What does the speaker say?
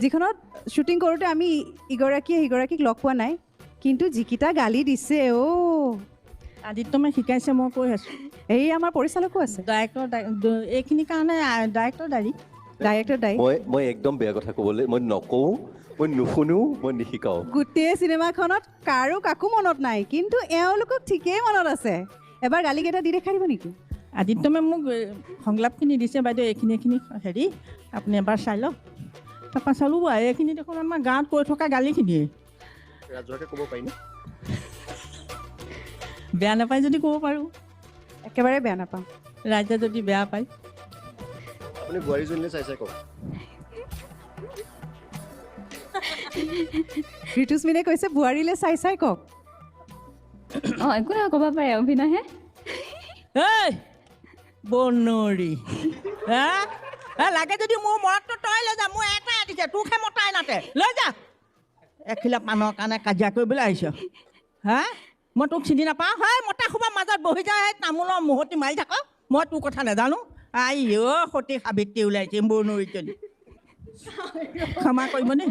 যিখনত শ্বুটিং কৰোঁতে আমি ইগৰাকীয়ে সিগৰাকীক লগ পোৱা নাই, কিন্তু যিকেইটা গালি দিছে অ'। আদিত্যমে শিকাইছে, মই কৈ আছোঁ। এই আমাৰ পৰিচালকো আছে। ডাইৰেক্টৰ, এইখিনিৰ কাৰণে ডাইৰেক্টৰ দায়ী। ডাইৰেক্টৰ দায়ী। মই একদম বেয়া কথা ক'বলৈ মই নকওঁ, মই নুশুনো, মই নিশিকাওঁ। গোটেই চিনেমাখনত কাৰো কাকো মনত নাই, কিন্তু এওঁলোকক ঠিকেই মনত আছে। এবাৰ গালিকেইটা দি দেখাই দিব নেকি? আদিত্যমে মোক সংলাপখিনি দিছে, বাইদেউ এইখিনি এইখিনি হেৰি আপুনি এবাৰ চাই লওক। তাৰপৰা চালোঁ, এইখিনি দেখোন আমাৰ গাঁৱত কৈ থকা গালিখিনিয়ে। ৰাজহুৱাকৈ ক'ব পাৰিনে? বেয়া নাপায় যদি ক'ব পাৰোঁ। একেবাৰে বেয়া নাপাওঁ। ৰাইজে যদি বেয়া পায়। আপুনি বোৱাৰীজনীলৈ চাই চাই কওক। ঋতুস্মিনে কৈছে বোৱাৰীলৈ চাই চাই কওক। অঁ, একো নহয়, ক'ব পাৰে, অভিনয়হে। এই বনৰী হা, লাগে যদি মোৰ মৰতটো তই লৈ যা, মোৰ এটাই আতিছে, তোকহে মতাই নাতে, লৈ যা। এখিলা পানৰ কাৰণে কাজিয়া কৰিবলৈ আহিছ হা? মই তোক চিনি নাপাওঁ। হয়, মতা সোপা মাজত বহি যায়, সেই তামোলৰ মুহতি মাৰি থাক, মই তোৰ কথা নাজানো। আই অ' সতী সাবিত্ৰী ওলাইছে বনৰীজনী, ক্ষমা কৰিব দেই।